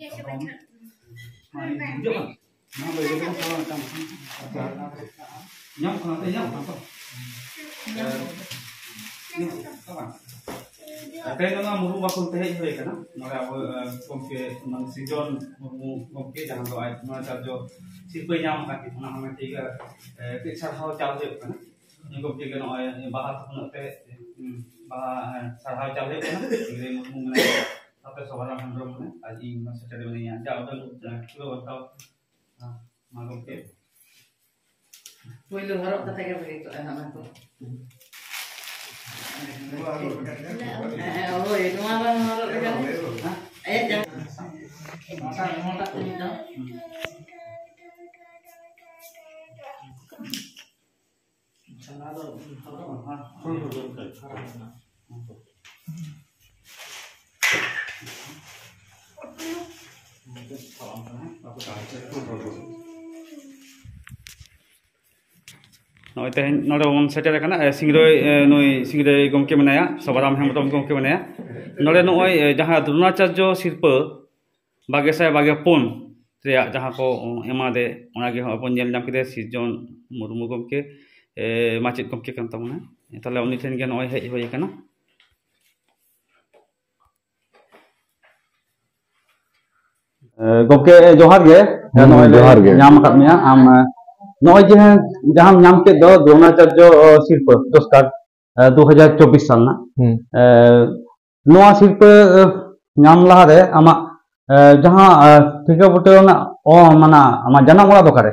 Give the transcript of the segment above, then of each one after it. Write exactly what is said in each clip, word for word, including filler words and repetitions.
ᱵᱩᱡᱷᱟᱹᱜ ᱠᱟᱱᱟ? ᱱᱚᱣᱟ ᱫᱚ ᱤᱭᱟᱹ ᱠᱟᱱᱟ, ᱛᱷᱚᱲᱟ ᱢᱤᱫᱴᱟᱝ ᱧᱟᱢᱚᱜ ᱠᱟᱱᱟ, ᱛᱚ ᱧᱟᱢᱚᱜ ᱠᱟᱱᱟ ᱛᱚ? ᱧᱟᱢᱚᱜ ᱠᱟᱱᱟ ᱵᱟᱝ? ᱛᱮᱦᱮᱧ ᱫᱚ ᱱᱚᱣᱟ ᱢᱩᱨᱢᱩ ᱵᱟᱠᱷᱳᱞ ᱛᱮ ᱦᱮᱡ ᱦᱩᱭ ᱟᱠᱟᱱᱟ᱾ ᱱᱚᱰᱮ ᱟᱵᱚ, ᱮ, ᱜᱚᱢᱠᱮ, ᱢᱟᱱᱮ ᱥᱤᱨᱡᱚᱱ ᱢᱩᱨᱢᱩ ᱜᱚᱢᱠᱮ, ᱡᱟᱦᱟᱸ ᱫᱚ ᱟᱡ ᱫᱨᱳᱬᱟᱪᱟᱨᱡᱚ ᱥᱤᱨᱯᱟᱹᱭ ᱧᱟᱢ ᱟᱠᱟᱫ ᱜᱮ, ᱚᱱᱟ ᱦᱚᱸ ᱢᱤᱫᱴᱤᱡ, ᱮ, ᱠᱟᱹᱡ ᱥᱟᱨᱦᱟᱣ ᱪᱟᱞ ᱦᱩᱭᱩᱜ ᱠᱟᱱᱟ᱾ ᱜᱚᱢᱠᱮ ᱜᱮ ᱱᱚᱜᱼᱚᱭ ᱵᱟᱦᱟ ᱛᱷᱩᱯᱱᱟᱹᱜ ᱛᱮ, ᱩᱸ, ᱵᱟᱦᱟ, ᱮ, ᱥᱟᱨᱦᱟᱣ ᱪᱟᱞ ᱦᱩᱭᱩᱜ ᱠᱟᱱᱟ᱾ ᱥᱤᱝᱨᱟᱹᱭ ᱢᱩᱨᱢᱩ ᱢᱮᱱᱟᱭᱟ, ᱥᱟᱶᱛᱮ ᱥᱚᱵᱷᱟᱨᱟᱢ ᱦᱮᱢᱵᱨᱚᱢ ᱢᱮᱱᱟᱭᱟ, ᱟᱨ ᱤᱧ ᱢᱟ ᱥᱮᱴᱮᱨ ᱢᱮᱱᱟᱹᱧᱟ᱾ ᱡᱟ ᱩᱰᱟᱹᱝ, ᱮ, ᱠᱩᱲᱟᱹᱣ ᱟᱱᱴᱟᱣ, ᱮ, ᱢᱟ ᱜᱚᱢᱠᱮ᱾ ᱯᱳᱭᱞᱳ ᱦᱚᱨᱚᱜ ᱠᱟᱛᱮ ᱜᱮ ᱵᱷᱟᱜᱮ ᱠᱚᱜᱼᱟ ᱦᱟᱸᱜ, ᱚᱱᱟ ᱠᱚ᱾ ᱦᱮᱸ, ᱦᱳᱭ, ᱱᱚᱣᱟ ᱵᱟᱝ ᱦᱚᱨᱚᱜ ᱞᱮᱠᱷᱟᱱ ᱟᱭᱟᱜ ᱡᱟᱸᱜᱟ ᱱᱚᱣᱟᱴᱟᱜ ᱛᱮ ᱢᱤᱫ ᱫᱷᱟᱣ᱾ ᱱᱚᱜᱼᱚᱭ ᱛᱮᱦᱮᱧ ᱱᱚᱰᱮ ᱵᱚᱱ ᱥᱮᱴᱮᱨ ᱟᱠᱟᱱᱟ, ᱮ, ᱥᱤᱝᱨᱟᱹᱭ, ᱮ, ᱱᱩᱭ ᱥᱤᱝᱨᱟᱹᱭ ᱜᱚᱢᱠᱮ ᱢᱮᱱᱟᱭᱟ, ᱥᱚᱵᱷᱟᱨᱟᱢ ᱦᱮᱢᱵᱨᱚᱢ ᱜᱚᱢᱠᱮ ᱢᱮᱱᱟᱭᱟ᱾ ᱱᱚᱰᱮ ᱱᱚᱜᱼᱚᱭ, ᱮ, ᱡᱟᱦᱟᱸ ᱫᱨᱳᱬᱟᱪᱟᱨᱡᱚ ᱥᱤᱨᱯᱟᱹ ᱵᱟᱜᱮ ᱥᱟᱭ ᱵᱟᱜᱮ ᱯᱩᱱ ᱨᱮᱭᱟᱜ ᱡᱟᱦᱟᱸ ᱠᱚ ᱮᱢᱟᱫᱮ, ᱚᱱᱟᱜᱮ ᱦᱚᱸ ᱵᱚᱱ ᱧᱮᱞ ᱧᱟᱢ ᱠᱮᱫᱟ, ᱥᱤᱨᱡᱚᱱ ᱢᱩᱨᱢᱩ ᱜᱚᱢᱠᱮ, ᱮ, ᱢᱟᱪᱮᱫ ᱜᱚᱢᱠᱮ ᱠᱟᱱ ᱛᱟᱵᱚᱱᱟ᱾ ᱛᱟᱦᱞᱮ ᱩᱱᱤ ᱴᱷᱮᱱ ᱜᱮ ᱱᱚᱜᱼᱚᱭ ᱦᱮᱡ ᱦᱩᱭ ᱟᱠᱟᱱᱟ᱾ ᱮ, ᱜᱚᱢᱠᱮ, ᱡᱚᱦᱟᱨ ᱜᱮ᱾ ᱦᱩᱸ, ᱱᱚᱜᱼᱚᱭ ᱞᱮ ᱡᱚᱦᱟᱨ ᱜᱮ᱾ ᱧᱟᱢ ᱟᱠᱟᱫ ᱢᱮᱭᱟ᱾ ᱟᱢ, ᱮ, ᱱᱚᱜᱼᱚᱭ ᱡᱮ ᱡᱟᱦᱟᱸᱢ ᱧᱟᱢ ᱠᱮᱫ ᱫᱚ ᱫᱨᱳᱬᱟᱪᱟᱨᱡᱚ, ᱚ, ᱥᱤᱨᱯᱟᱹ ᱯᱩᱨᱚᱥᱠᱟᱨ, ᱮ, ᱫᱩ ᱦᱟᱡᱟᱨ ᱪᱚᱵᱵᱤᱥ ᱥᱟᱞ ᱨᱮᱱᱟᱜ, ᱦᱩᱸ᱾ ᱮ, ᱱᱚᱣᱟ ᱥᱤᱨᱯᱟᱹ, ᱮ, ᱧᱟᱢ ᱞᱟᱦᱟᱨᱮ ᱟᱢᱟᱜ, ᱮ, ᱡᱟᱦᱟᱸ, ᱮ, ᱴᱷᱤᱠᱟᱹ ᱵᱩᱴᱟᱹ ᱨᱮᱱᱟᱜ, ᱚ, ᱢᱟᱱᱟ, ᱟᱢᱟᱜ ᱡᱟᱱᱟᱢ ᱚᱲᱟᱜ ᱫᱚ ᱚᱠᱟᱨᱮ?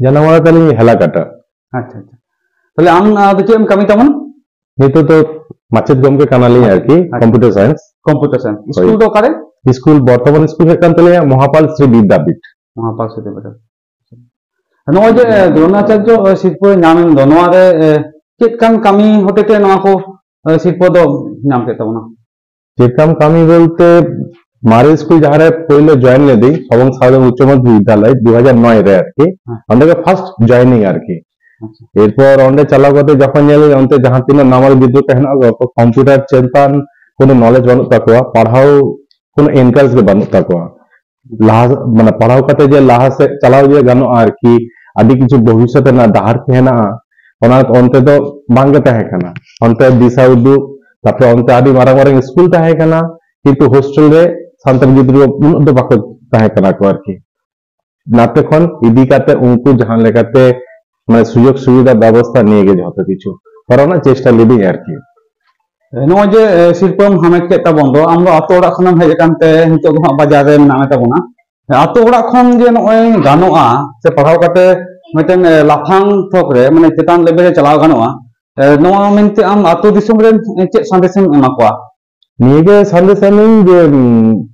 ᱡᱟᱱᱟᱢ ᱚᱲᱟᱜ ᱛᱟᱹᱞᱤᱧ ᱦᱮᱞᱟᱠᱟᱴᱟ᱾ ᱟᱪᱪᱷᱟ, ᱟᱪᱪᱷᱟ᱾ ᱛᱟᱦᱞᱮ ᱟᱢ, ᱟ, ᱫᱚ ᱪᱮᱫ ᱮᱢ ᱠᱟᱹᱢᱤ ᱛᱟᱵᱚᱱ? ᱱᱤᱛᱚᱜ ᱫᱚ ᱢᱟᱪᱮᱫ ᱜᱚᱢᱠᱮ ᱠᱟᱱᱟᱞᱤᱧ ᱟᱨᱠᱤ, ᱟᱪᱪᱷᱟ᱾ Computer science᱾ Computer science᱾ ᱦᱳᱭ᱾ ᱥᱠᱩᱞ ᱫᱚ ᱚᱠᱟᱨᱮ? ᱥᱠᱩᱞ ᱵᱚᱨᱛᱚᱢᱟᱱ ᱥᱠᱩᱞ ᱦᱩᱭᱩᱜ ᱠᱟᱱ ᱛᱟᱞᱮᱭᱟ ᱢᱚᱦᱟᱯᱟᱞ ᱥᱨᱤ ᱵᱤᱫᱽᱫᱟᱯᱤᱴ᱾ ᱢᱚᱦᱟᱯᱟᱞ ᱥᱨᱤ ᱵᱤᱫᱽᱫᱟᱯᱤᱴ᱾ ᱱᱚᱜᱼᱚᱭ ᱡᱮ, ᱮ, ᱫᱨᱳᱬᱟᱪᱟᱨᱡᱚ, ᱮ, ᱥᱤᱨᱯᱟᱹ ᱧᱟᱢ ᱮᱱ ᱫᱚ, ᱱᱚᱣᱟ ᱨᱮ, ᱮ, ᱪᱮᱫ ᱠᱟᱱ ᱠᱟᱹᱢᱤ ᱦᱚᱛᱮᱛᱮ ᱱᱚᱣᱟ ᱠᱚ, ᱮ, ᱥᱤᱨᱯᱟᱹ ᱫᱚ ᱧᱟᱢ ᱠᱮᱫ ᱛᱟᱵᱚᱱᱟ? ᱪᱮᱫ ᱠᱟᱱ ᱠᱟᱹᱢᱤ ᱵᱚᱞᱛᱮ, ᱢᱟᱨᱮ ᱥᱠᱩᱞ ᱡᱟᱦᱟᱸ ᱨᱮ ᱯᱳᱭᱞᱳ ᱡᱚᱭᱮᱱ ᱞᱮᱫᱤᱧ, ᱥᱚᱵᱚᱝ ᱥᱟᱶᱫᱮᱵ ᱩᱪᱪᱚ ᱢᱟᱫᱽᱫᱷᱚᱢᱤᱠ ᱵᱤᱫᱽᱫᱟᱞᱚᱭ, ᱫᱩ ᱦᱟᱡᱟᱨ ᱱᱚᱭ ᱨᱮ ᱟᱨᱠᱤ, ᱦᱮᱸ᱾ ᱚᱸᱰᱮ ᱜᱮ ᱯᱷᱟᱨᱥᱴ ᱡᱚᱭᱮᱱᱤᱝ ᱟᱨᱠᱤ᱾ ᱟᱪᱪᱷᱟ᱾ ᱮᱨᱯᱚᱨ ᱚᱸᱰᱮ ᱪᱟᱞᱟᱣ ᱠᱟᱛᱮ ᱡᱚᱠᱷᱚᱱ ᱧᱮᱞ ᱦᱩᱭᱩᱜᱼᱟ, ᱚᱱᱛᱮ ᱡᱟᱦᱟᱸ ᱛᱤᱱᱟᱹᱜ ᱱᱟᱢᱟᱞ ᱜᱤᱫᱽᱨᱟᱹ ᱠᱚ ᱦᱮᱱᱟᱜ ᱠᱚᱣᱟ, ᱠᱚᱢᱯᱤᱭᱩᱴᱟᱨ ᱪᱮᱛᱟᱱ ᱠᱳᱱᱳ ᱱᱚᱞᱮᱡᱽ ᱵᱟᱹᱱᱩᱜ ᱛᱟᱠᱚᱣᱟ, ᱯᱟᱲᱦᱟᱣ ᱠᱳᱱᱳ ᱤᱱᱴᱟᱨᱮᱥᱴ ᱜᱮ ᱵᱟᱹᱱᱩᱜ ᱛᱟᱠᱚᱣᱟ᱾ ᱞᱟᱦᱟ, ᱢᱟᱱᱮ ᱯᱟᱲᱦᱟᱣ ᱠᱟᱛᱮ ᱡᱮ ᱞᱟᱦᱟ ᱥᱮᱫ ᱪᱟᱞᱟᱣ ᱡᱮ ᱜᱟᱱᱚᱜᱼᱟ ᱟᱨᱠᱤ, ᱟᱹᱰᱤ ᱠᱤᱪᱷᱩ ᱵᱷᱚᱵᱤᱥᱥᱚᱛ ᱨᱮᱱᱟᱜ ᱰᱟᱦᱟᱨ ᱠᱚ ᱦᱮᱱᱟᱜᱼᱟ, ᱚᱱᱟ ᱚᱱᱛᱮ ᱫᱚ ᱵᱟᱝ ᱜᱮ ᱛᱟᱦᱮᱸ ᱠᱟᱱᱟ᱾ ᱚᱱᱛᱮ ᱫᱤᱥᱟᱹ ᱩᱫᱩᱜ, ᱛᱟᱯᱚᱨᱮ ᱚᱱᱛᱮ ᱟᱹᱰᱤ ᱢᱟᱨᱟᱝ ᱢᱟᱨᱟᱝ ᱥᱠᱩᱞ ᱛᱟᱦᱮᱸ ᱠᱟᱱᱟ, ᱠᱤᱱᱛᱩ ᱦᱳᱥᱴᱮᱞ ᱨᱮ ᱥᱟᱱᱛᱟᱲ ᱜᱤᱫᱽᱨᱟᱹ ᱩᱱᱟᱹᱜ ᱫᱚ ᱵᱟᱠᱚ ᱛᱟᱦᱮᱸ ᱠᱟᱱᱟ ᱠᱚ ᱟᱨᱠᱤ᱾ ᱱᱟᱛᱮ ᱠᱷᱚᱱ ᱤᱫᱤ ᱠᱟᱛᱮ ᱩᱱᱠᱩ ᱡᱟᱦᱟᱸ ᱞᱮᱠᱟᱛᱮ ᱢᱟᱱᱮ ᱥᱩᱡᱳᱜᱽ ᱥᱩᱵᱤᱫᱷᱟ ᱵᱮᱵᱚᱥᱛᱷᱟ ᱱᱤᱭᱮ ᱜᱮ ᱡᱷᱚᱛᱚ ᱠᱤᱪᱷᱩ ᱠᱚᱨᱟᱣ ᱨᱮᱱᱟᱜ ᱪᱮᱥᱴᱟ ᱞᱤᱫᱟᱹᱧ ᱟᱨᱠᱤ᱾ ᱱᱚᱜᱼᱚᱭ ᱡᱮ, ᱮ, ᱥᱤᱨᱯᱟᱹᱢ ᱦᱟᱢᱮᱴ ᱠᱮᱫ ᱛᱟᱵᱚᱱ ᱫᱚ, ᱟᱢ ᱫᱚ ᱟᱛᱳ ᱚᱲᱟᱜ ᱠᱷᱚᱱᱮᱢ ᱦᱮᱡ ᱟᱠᱟᱱ ᱛᱮ ᱱᱤᱛᱚᱜ ᱫᱚ ᱦᱟᱸᱜ ᱵᱟᱡᱟᱨ ᱨᱮ ᱢᱮᱱᱟᱜ ᱢᱮ ᱛᱟᱵᱚᱱᱟ᱾ ᱟᱛᱳ ᱚᱲᱟᱜ ᱠᱷᱚᱱ ᱡᱮ ᱱᱚᱜᱼᱚᱭ ᱜᱟᱱᱚᱜᱼᱟ ᱥᱮ ᱯᱟᱲᱦᱟᱣ ᱠᱟᱛᱮ ᱢᱤᱫᱴᱮᱱ, ᱮ, ᱞᱟᱯᱷᱟᱝ ᱛᱷᱚᱠ ᱨᱮ, ᱢᱟᱱᱮ ᱪᱮᱛᱟᱱ ᱞᱮᱵᱮᱞ ᱨᱮ ᱪᱟᱞᱟᱣ ᱜᱟᱱᱚᱜᱼᱟ, ᱮ, ᱱᱚᱣᱟ ᱢᱮᱱᱛᱮ ᱟᱢ ᱟᱛᱳ ᱫᱤᱥᱚᱢ ᱨᱮᱱ ᱪᱮᱫ ᱥᱟᱸᱫᱮᱥᱮᱢ ᱮᱢᱟ ᱠᱚᱣᱟ? ᱱᱤᱭᱟᱹᱜᱮ ᱥᱟᱸᱫᱮᱥ ᱮᱢᱤᱧ ᱡᱮ, ᱩᱢ,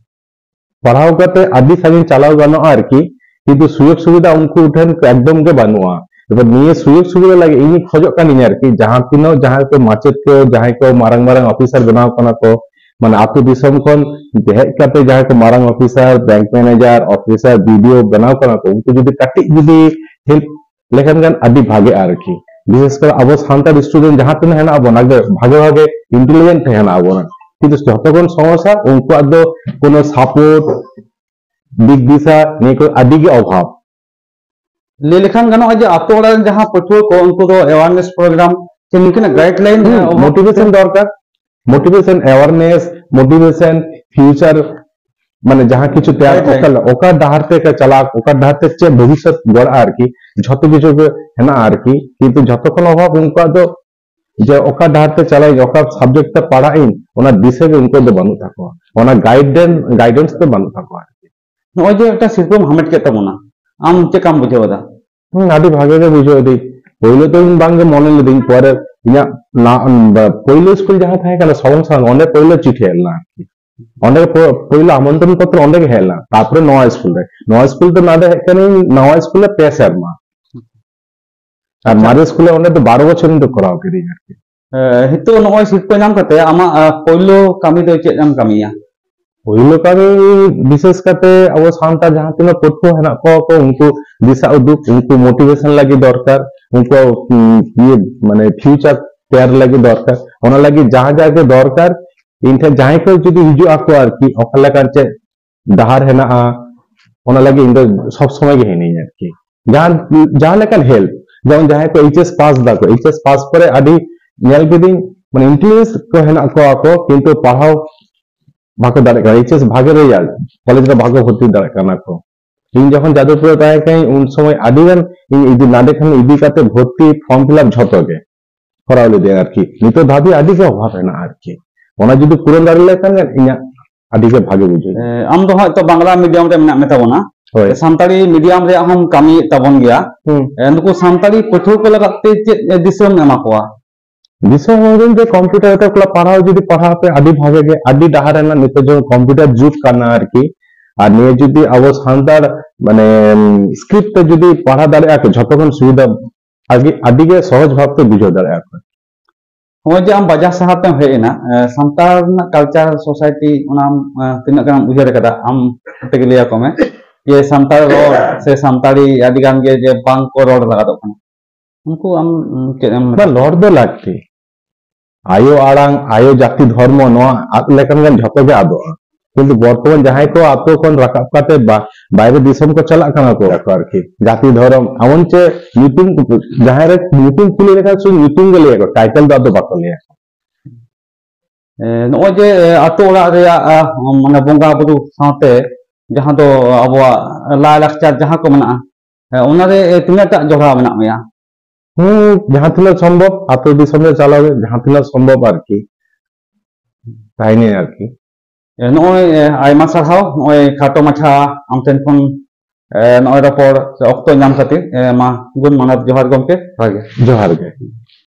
ᱯᱟᱲᱦᱟᱣ ᱠᱟᱛᱮ ᱟᱹᱰᱤ ᱥᱟᱺᱜᱤᱧ ᱪᱟᱞᱟᱣ ᱜᱟᱱᱚᱜᱼᱟ ᱟᱨᱠᱤ, ᱠᱤᱱᱛᱩ ᱥᱩᱡᱳᱜᱽ ᱥᱩᱵᱤᱫᱷᱟ ᱩᱱᱠᱩ ᱴᱷᱮᱱ ᱮᱠᱫᱚᱢ ᱜᱮ ᱵᱟᱹᱱᱩᱜᱼᱟ᱾ ᱮᱵᱟᱨ ᱱᱤᱭᱟᱹ ᱥᱩᱡᱳᱜᱽ ᱥᱩᱵᱤᱫᱷᱟ ᱞᱟᱹᱜᱤᱫ ᱤᱧ ᱠᱷᱚᱡᱚᱜ ᱠᱟᱱᱤᱧ ᱟᱨᱠᱤ, ᱡᱟᱦᱟᱸ ᱛᱤᱱᱟᱹᱜ ᱡᱟᱦᱟᱸᱭ ᱠᱚ ᱢᱟᱪᱮᱫ ᱠᱚ, ᱡᱟᱦᱟᱸᱭ ᱠᱚ ᱢᱟᱨᱟᱝ ᱢᱟᱨᱟᱝ ᱚᱯᱷᱤᱥᱟᱨ ᱵᱮᱱᱟᱣ ᱠᱟᱱᱟ ᱠᱚ, ᱢᱟᱱᱮ ᱟᱹᱛᱩ ᱫᱤᱥᱚᱢ ᱠᱷᱚᱱ ᱦᱮᱡ ᱠᱟᱛᱮ ᱡᱟᱦᱟᱸᱭ ᱠᱚ ᱢᱟᱨᱟᱝ officer, bank manager, officer, BDO ᱵᱮᱱᱟᱣ ᱠᱟᱱᱟ ᱠᱚ, ᱩᱱᱠᱩ ᱡᱩᱫᱤ ᱠᱟᱹᱴᱤᱡ ᱡᱩᱫᱤ ᱦᱮᱞᱯ ᱞᱮᱠᱷᱟᱱ ᱜᱟᱱ ᱟᱹᱰᱤ ᱵᱷᱟᱜᱮ ᱟᱨᱠᱤ᱾ ᱵᱤᱥᱮᱥ ᱠᱚᱨᱮ ᱟᱵᱚ ᱥᱟᱱᱛᱟᱲ ᱥᱴᱩᱰᱮᱱᱴ ᱡᱟᱦᱟᱸ ᱛᱤᱱᱟᱹᱜ ᱦᱮᱱᱟᱜ ᱵᱚᱱᱟ, ᱵᱷᱟᱜᱮ ᱵᱷᱟᱜᱮ ᱤᱱᱴᱮᱞᱤᱡᱮᱱᱴ ᱦᱮᱱᱟᱜ ᱵᱚᱱᱟ, ᱠᱤᱱᱛᱩ ᱡᱷᱚᱛᱚ ᱠᱷᱚᱱ ᱥᱚᱢᱚᱥᱥᱟ ᱩᱱᱠᱩᱣᱟᱜ ᱫᱚ ᱠᱳᱱᱳ ᱥᱟᱯᱳᱨᱴ, ᱫᱤᱠ ᱫᱤᱥᱟ ᱱᱤᱭᱟᱹ ᱠᱚ ᱟᱹᱰᱤ ᱜᱮ ᱚᱵᱷᱟᱵ᱾ ᱞᱟᱹᱭ ᱞᱮᱠᱷᱟᱱ ᱜᱟᱱᱚᱜᱼᱟ ᱡᱮ ᱟᱛᱳ ᱚᱲᱟᱜ ᱨᱮᱱ ᱡᱟᱦᱟᱸ ᱯᱟᱹᱴᱷᱩᱣᱟᱹ ᱠᱚ, ᱩᱱᱠᱩ ᱫᱚ ᱮᱣᱟᱨᱱᱮᱥ ᱯᱨᱳᱜᱨᱟᱢ ᱥᱮ ᱱᱤᱝᱠᱟᱹᱱᱟᱜ ᱜᱟᱭᱤᱰ ᱞᱟᱭᱤᱱ ᱦᱩᱸ, ᱚᱵᱷᱟᱵ ᱢᱳᱴᱤᱵᱷᱮᱥᱚᱱ ᱛᱮ ᱫᱚᱨᱠᱟᱨ, ᱢᱳᱴᱤᱵᱷᱮᱥᱚᱱ, ᱮᱣᱟᱨᱱᱮᱥ, ᱢᱳᱴᱤᱵᱷᱮᱥᱚᱱ, ᱯᱷᱤᱭᱩᱪᱟᱨ, ᱢᱟᱱᱮ ᱡᱟᱦᱟᱸ ᱠᱤᱪᱷᱩ ᱛᱮᱭᱟᱨ, ᱜᱟᱭᱤᱰ ᱞᱟᱭᱤᱱ᱾ ᱚᱠᱟ ᱞᱮᱠᱟ, ᱚᱠᱟ ᱰᱟᱦᱟᱨ ᱛᱮ ᱪᱟᱞᱟᱜ, ᱚᱠᱟ ᱰᱟᱦᱟᱨ ᱛᱮ ᱪᱮᱫ ᱵᱷᱚᱵᱤᱥᱥᱚᱛ ᱜᱚᱲᱟᱜᱼᱟ ᱟᱨᱠᱤ, ᱡᱷᱚᱛᱚ ᱠᱤᱪᱷᱩ ᱜᱮ ᱦᱮᱱᱟᱜᱼᱟ ᱟᱨᱠᱤ, ᱠᱤᱱᱛᱩ ᱡᱷᱚᱛᱚ ᱠᱷᱚᱱ ᱚᱵᱷᱟᱵ ᱩᱱᱠᱩᱣᱟᱜ ᱫᱚ ᱡᱮ ᱚᱠᱟ ᱰᱟᱦᱟᱨ ᱛᱮ ᱪᱟᱞᱟᱜ ᱤᱧ, ᱚᱠᱟ ᱥᱟᱵᱡᱮᱠᱴ ᱛᱮ ᱯᱟᱲᱦᱟᱜ ᱤᱧ, ᱚᱱᱟ ᱫᱤᱥᱟᱹ ᱜᱮ ᱩᱱᱠᱩᱣᱟᱜ ᱫᱚ ᱵᱟᱹᱱᱩᱜ ᱛᱟᱠᱚᱣᱟ, ᱚᱱᱟ ᱜᱟᱭᱤᱰᱮᱱᱥ, ᱜᱟᱭᱤᱰᱮᱱᱥ ᱫᱚ ᱵᱟᱹᱱᱩᱜ ᱛᱟᱠᱚᱣᱟ ᱟᱨᱠᱤ᱾ ᱱᱚᱜᱼᱚᱭ ᱡᱮ ᱮᱠᱴᱟ ᱥᱤᱨᱯᱟᱹᱢ ᱦᱟᱢᱮᱴ ᱠᱮᱫ ᱛᱟᱵᱚᱱᱟ, ᱟᱢ ᱪᱮᱫ ᱞᱮᱠᱟᱢ ᱵᱩᱡᱷᱟᱹᱣ ᱮᱫᱟ? ᱦᱩᱸ, ᱟᱹᱰᱤ ᱵᱷᱟᱜᱮ ᱜᱮ ᱵᱩᱡᱷᱟᱹᱣ ᱫᱟᱹᱧ᱾ ᱯᱳᱭᱞᱳ ᱫᱚ ᱤᱧ ᱵᱟᱝ ᱜᱮ ᱢᱚᱱᱮ ᱞᱤᱫᱟᱹᱧ, ᱯᱚᱨᱮ ᱤᱧᱟᱹᱜ ᱱᱟ-, ᱯᱳᱭᱞᱳ ᱥᱠᱩᱞ ᱡᱟᱦᱟᱸ ᱛᱟᱦᱮᱸ ᱠᱟᱱᱟ ᱥᱚᱵᱚᱝ ᱥᱟᱝ, ᱚᱸᱰᱮ ᱯᱳᱭᱞᱳ ᱪᱤᱴᱷᱤ ᱦᱮᱡ ᱞᱮᱱᱟ ᱟᱨᱠᱤ᱾ ᱚᱸᱰᱮ ᱯᱳ-, ᱯᱳᱭᱞᱳ ᱟᱢᱚᱱᱛᱨᱚᱱ ᱯᱚᱛᱨᱚ ᱚᱸᱰᱮ ᱜᱮ ᱦᱮᱡ ᱞᱮᱱᱟ, ᱛᱟᱨᱯᱚᱨᱮ ᱱᱚᱣᱟ ᱥᱠᱩᱞ ᱨᱮ᱾ ᱱᱚᱣᱟ ᱥᱠᱩᱞ ᱫᱚ ᱱᱚᱰᱮ ᱦᱮᱡ ᱠᱟᱹᱱᱟᱹᱧ, ᱱᱚᱣᱟ ᱥᱠᱩᱞ ᱨᱮ ᱯᱮ ᱥᱮᱨᱢᱟ᱾ ᱟᱨ ᱟᱪᱪᱷᱟ᱾ ᱢᱟᱨᱮ ᱥᱠᱩᱞ ᱨᱮ ᱚᱸᱰᱮ ᱫᱚ ᱵᱟᱨᱚ ᱵᱚᱪᱷᱚᱨ ᱤᱧ ᱫᱚ ᱠᱚᱨᱟᱣ ᱠᱤᱫᱟᱹᱧ ᱟᱨᱠᱤ᱾ ᱮ, ᱱᱤᱛᱚᱜ ᱱᱚᱜᱼᱚᱭ ᱥᱤᱨᱯᱟᱹ ᱧᱟᱢ ᱠᱟᱛᱮ ᱟᱢᱟᱜ, ᱟ, ᱯᱳᱭᱞᱳ ᱠᱟᱹᱢᱤ ᱫᱚ ᱪᱮᱫ ᱮᱢ ᱠᱟᱹᱢᱤᱭᱟ? ᱯᱳᱭᱞᱳ ᱠᱟᱹᱢᱤ ᱵᱤᱥᱮᱥ ᱠᱟᱛᱮ ᱟᱵᱚ ᱥᱟᱱᱛᱟᱲ ᱡᱟᱦᱟᱸ ᱛᱤᱱᱟᱹᱜ ᱯᱟᱹᱴᱷᱩᱣᱟᱹ ᱦᱮᱱᱟᱜ ᱠᱚᱣᱟ ᱠᱚ, ᱩᱱᱠᱩ ᱫᱤᱥᱟᱹ ᱩᱫᱩᱜ, ᱩᱱᱠᱩ ᱢᱳᱴᱤᱵᱷᱮᱥᱚᱱ ᱞᱟᱹᱜᱤᱫ ᱫᱚᱨᱠᱟᱨ, ᱩᱱᱠᱩ, ᱩᱸ, ᱤᱭᱟᱹ, ᱢᱟᱱᱮ ᱯᱷᱤᱭᱩᱪᱟᱨ ᱛᱮᱭᱟᱨ ᱞᱟᱹᱜᱤᱫ ᱫᱚᱨᱠᱟᱨ, ᱚᱱᱟ ᱞᱟᱹᱜᱤᱫ ᱡᱟᱦᱟᱸ ᱡᱟᱦᱟᱸ ᱜᱮ ᱫᱚᱨᱠᱟᱨ, ᱤᱧ ᱴᱷᱮᱱ ᱡᱟᱦᱟᱸᱭ ᱠᱚ ᱡᱩᱫᱤ ᱦᱤᱡᱩᱜ ᱟᱠᱚ ᱟᱨᱠᱤ, ᱚᱠᱟ ᱞᱮᱠᱟᱱ ᱪᱮᱫ ᱰᱟᱦᱟᱨ ᱦᱮᱱᱟᱜᱼᱟ, ᱚᱱᱟ ᱞᱟᱹᱜᱤᱫ ᱤᱧ ᱫᱚ ᱥᱚᱵ ᱥᱚᱢᱚᱭ ᱜᱮ ᱦᱤᱱᱟᱹᱧᱟ ᱟᱨᱠᱤ᱾ ᱡᱟᱦᱟᱸ ᱡᱟᱦᱟᱸ ᱞᱮᱠᱟᱱ ᱦᱮᱞᱯ, ᱡᱮᱢᱚᱱ ᱡᱟᱦᱟᱸᱭ ᱠᱚ ᱮᱭᱤᱪ ᱮᱥ ᱯᱟᱥ ᱫᱟᱠᱚ, ᱮᱭᱤᱪ ᱮᱥ ᱯᱟᱥ ᱯᱚᱨᱮ ᱟᱹᱰᱤ ᱧᱮᱞ ᱠᱤᱫᱤᱧ, ᱢᱟᱱᱮ ᱤᱱᱴᱮᱞᱤᱡᱮᱱᱥ ᱠᱚ ᱦᱮᱱᱟᱜ ᱠᱚᱣᱟ ᱠᱚ, ᱠᱤᱱᱛᱩ ᱯᱟᱲᱦᱟᱣ ᱵᱟᱠᱚ ᱫᱟᱲᱮᱭᱟᱜ ᱠᱟᱱᱟ, ᱮᱭᱤᱪ ᱮᱥ ᱵᱷᱟᱜᱮ ᱨᱮᱡᱟᱞᱴ, ᱠᱚᱞᱮᱡᱽ ᱨᱮ ᱵᱷᱟᱜᱮ ᱵᱷᱚᱨᱛᱤ ᱫᱟᱲᱮᱭᱟᱜ ᱠᱟᱱᱟ ᱠᱚ᱾ ᱤᱧ ᱡᱚᱠᱷᱚᱱ ᱡᱟᱫᱩᱯᱩᱨ ᱨᱮ ᱛᱟᱦᱮᱸ ᱠᱟᱹᱧ, ᱩᱱ ᱥᱚᱢᱚᱭ ᱟᱹᱰᱤ ᱜᱟᱱ ᱤᱧ ᱤᱫᱤ, ᱱᱟᱰᱮ ᱠᱷᱚᱱ ᱤᱫᱤ ᱠᱟᱛᱮ ᱵᱷᱚᱨᱛᱤ, ᱯᱷᱚᱨᱢ ᱯᱷᱤᱞᱟᱯ ᱡᱷᱚᱛᱚ ᱜᱮ ᱠᱚᱨᱟᱣ ᱞᱮᱫᱟᱹᱧ ᱟᱨᱠᱤ᱾ ᱱᱤᱛᱚᱜ ᱫᱷᱟᱹᱵᱤᱡ ᱟᱹᱰᱤ ᱜᱮ ᱚᱵᱷᱟᱵ ᱦᱮᱱᱟᱜᱼᱟ ᱟᱨᱠᱤ᱾ ᱚᱱᱟ ᱡᱩᱫᱤ ᱯᱩᱨᱚᱱ ᱫᱟᱲᱮ ᱞᱮᱠᱷᱟᱱ ᱜᱮ ᱤᱧᱟᱹᱜ ᱟᱹᱰᱤ ᱜᱮ ᱵᱷᱟᱜᱮ ᱵᱩᱡᱷᱟᱹᱜᱼᱟ᱾ ᱮ, ᱟᱢ ᱫᱚ ᱦᱚᱭᱛᱚ ᱵᱟᱝᱞᱟ ᱢᱤᱰᱤᱭᱟᱢ ᱨᱮ ᱢᱮᱱᱟᱜ ᱢᱮ ᱛᱟᱵᱚᱱᱟ᱾ ᱦᱳᱭ᱾ ᱥᱟᱱᱛᱟᱲᱤ ᱢᱤᱰᱤᱭᱟᱢ ᱨᱮᱭᱟᱜ ᱦᱚᱸᱢ ᱠᱟᱹᱢᱤᱭᱮᱫ ᱛᱟᱵᱚᱱ ᱜᱮᱭᱟ᱾ ᱦᱩᱸ᱾ ᱮ, ᱱᱩᱠᱩ ᱥᱟᱱᱛᱟᱲᱤ ᱯᱟᱹᱴᱷᱩᱣᱟᱹ ᱠᱚ ᱞᱟᱹᱜᱤᱫ ᱛᱮ ᱪᱮᱫ, ᱮ, ᱫᱤᱥᱟᱹᱢ ᱮᱢᱟ ᱠᱚᱣᱟ? ᱫᱤᱥᱟᱹ ᱦᱚᱸ ᱡᱮ ᱠᱚᱢᱯᱤᱭᱩᱴᱟᱨ ᱛᱮ ᱯᱟᱲᱦᱟᱣ ᱡᱩᱫᱤ ᱯᱟᱲᱦᱟᱣ ᱯᱮ, ᱟᱹᱰᱤ ᱵᱷᱟᱜᱮ ᱜᱮ, ᱟᱹᱰᱤ ᱰᱟᱦᱟᱨ ᱨᱮᱱᱟᱜ ᱱᱤᱛᱚᱜ ᱡᱮᱢᱚᱱ ᱠᱚᱢᱯᱤᱭᱩᱴᱟᱨ ᱡᱩᱜᱽ ᱠᱟᱱᱟ ᱟᱨᱠᱤ᱾ ᱟᱨ ᱱᱤᱭᱟᱹ ᱡᱩᱫᱤ ᱟᱵᱚ ᱥᱟᱱᱛᱟᱲ ᱢᱟᱱᱮ ᱥᱠᱨᱤᱯᱴ ᱛᱮ ᱡᱩᱫᱤ ᱯᱟᱲᱦᱟᱣ ᱫᱟᱲᱮᱭᱟᱜᱼᱟ ᱠᱚ, ᱡᱷᱚᱛᱚ ᱠᱷᱚᱱ ᱥᱩᱵᱤᱫᱷᱟ ᱟᱹᱰᱤ, ᱟᱹᱰᱤ ᱜᱮ ᱥᱚᱦᱚᱡ ᱵᱷᱟᱵ ᱛᱮ ᱵᱩᱡᱷᱟᱹᱣ ᱫᱟᱲᱮᱭᱟᱜᱼᱟ ᱠᱚ᱾ ᱱᱚᱜᱼᱚᱭ ᱡᱮ ᱟᱢ ᱵᱟᱡᱟᱨ ᱥᱟᱦᱟᱨ ᱛᱮᱢ ᱦᱮᱡ ᱮᱱᱟ, ᱮ, ᱥᱟᱱᱛᱟᱲ ᱨᱮᱱᱟᱜ ᱠᱟᱞᱪᱟᱨ ᱥᱳᱥᱟᱭᱴᱤ ᱚᱱᱟ, ᱮ, ᱛᱤᱱᱟᱹᱜ ᱜᱟᱱᱮᱢ ᱩᱭᱦᱟᱹᱨ ᱟᱠᱟᱫᱟ? ᱟᱢ ᱛᱮᱜᱮ ᱞᱟᱹᱭ ᱟᱠᱚ ᱢᱮ ᱡᱮ ᱥᱟᱱᱛᱟᱲ ᱨᱚᱲ ᱥᱮ ᱥᱟᱱᱛᱟᱲᱤ ᱟᱹᱰᱤ ᱜᱟᱱ ᱜᱮ ᱡᱮ ᱵᱟᱝ ᱠᱚ ᱨᱚᱲ ᱞᱟᱹᱜᱤᱫᱚᱜ ᱠᱟᱱᱟ, ᱩᱱᱠᱩ ᱟᱢ, ᱩᱢ, ᱪᱮᱫ ᱮᱢ ᱢᱮᱛᱟ ᱵᱟᱝ, ᱠᱚᱣᱟ? ᱨᱚᱲ ᱫᱚ ᱞᱟᱹᱠᱛᱤ᱾ ᱟᱭᱳ ᱟᱲᱟᱝ, ᱟᱭᱳ ᱡᱟᱹᱛᱤ ᱫᱷᱚᱨᱢᱚ ᱱᱚᱣᱟ ᱟᱫ ᱞᱮᱠᱷᱟᱱ ᱜᱮ ᱡᱷᱚᱛᱚ ᱜᱮ ᱟᱫᱚᱜᱼᱟ᱾ ᱠᱤᱱᱛᱩ ᱵᱚᱨᱛᱚᱢᱟᱱ ᱡᱟᱦᱟᱸᱭ ᱠᱚ ᱟᱛᱳ ᱠᱷᱚᱱ ᱨᱟᱠᱟᱵ ᱠᱟᱛᱮ ᱵᱟ-, ᱵᱟᱭᱨᱮ ᱫᱤᱥᱚᱢ ᱠᱚ ᱪᱟᱞᱟᱜ ᱠᱟᱱᱟ ᱠᱚ ᱟᱨᱠᱤ, ᱡᱟᱹᱛᱤ ᱫᱷᱚᱨᱚᱢ ᱮᱢᱚᱱ ᱪᱮ ᱧᱩᱛᱩᱢ, ᱡᱟᱦᱟᱸᱭ ᱨᱮ ᱧᱩᱛᱩᱢ ᱠᱩᱞᱤ ᱞᱮᱠᱷᱟᱱ ᱥᱩᱫᱷᱩ ᱧᱩᱛᱩᱢ ᱜᱮ ᱞᱟᱹᱭ ᱟᱠᱚ, ᱴᱟᱭᱴᱮᱞ ᱫᱚ ᱟᱫᱚ ᱵᱟᱠᱚ ᱞᱟᱹᱭᱟ᱾ ᱮ, ᱱᱚᱜᱼᱚᱭ ᱡᱮ, ᱮ, ᱟᱛᱳ ᱚᱲᱟᱜ ᱨᱮᱭᱟᱜ, ᱟ, ᱢᱟᱱᱮ ᱵᱚᱸᱜᱟ ᱵᱩᱨᱩ ᱥᱟᱶᱛᱮ ᱡᱟᱦᱟᱸ ᱫᱚ ᱟᱵᱚᱣᱟᱜ ᱞᱟᱭᱼᱞᱟᱠᱪᱟᱨ ᱡᱟᱦᱟᱸ ᱠᱚ ᱢᱮᱱᱟᱜᱼᱟ, ᱮ, ᱚᱱᱟᱨᱮ, ᱮ, ᱛᱤᱱᱟᱹᱜ ᱴᱟᱜ ᱡᱚᱲᱟᱣ ᱢᱮᱱᱟᱜ ᱢᱮᱭᱟ? ᱦᱩᱸ, ᱡᱟᱦᱟᱸ ᱛᱤᱱᱟᱹᱜ ᱥᱚᱢᱵᱷᱚᱵ, ᱟᱛᱳ ᱫᱤᱥᱚᱢ ᱨᱮ ᱪᱟᱞᱟᱣ ᱨᱮ ᱡᱟᱦᱟᱸ ᱛᱤᱱᱟᱹᱜ ᱥᱚᱢᱵᱷᱚᱵ ᱟᱨᱠᱤ, ᱛᱟᱦᱮᱱᱟᱹᱧ ᱟᱨᱠᱤ᱾ ᱮ, ᱱᱚᱜᱼᱚᱭ, ᱮ, ᱟᱭᱢᱟ ᱥᱟᱨᱦᱟᱣ, ᱱᱚᱜᱼᱚᱭ ᱠᱷᱟᱴᱚ ᱢᱟᱪᱷᱟ ᱟᱢ ᱴᱷᱮᱱ ᱠᱷᱚᱱ, ᱮ, ᱱᱚᱜᱼᱚᱭ ᱨᱚᱯᱚᱲ ᱥᱮ ᱚᱠᱛᱚ ᱧᱟᱢ ᱠᱷᱟᱹᱛᱤᱨ, ᱮ, ᱢᱟ ᱜᱩᱱ ᱢᱟᱱᱟᱣ ᱡᱚᱦᱟᱨ ᱜᱚᱢᱠᱮ, ᱡᱚᱦᱟᱨ ᱜᱮ᱾ ᱡᱚᱦᱟᱨ ᱜᱮ᱾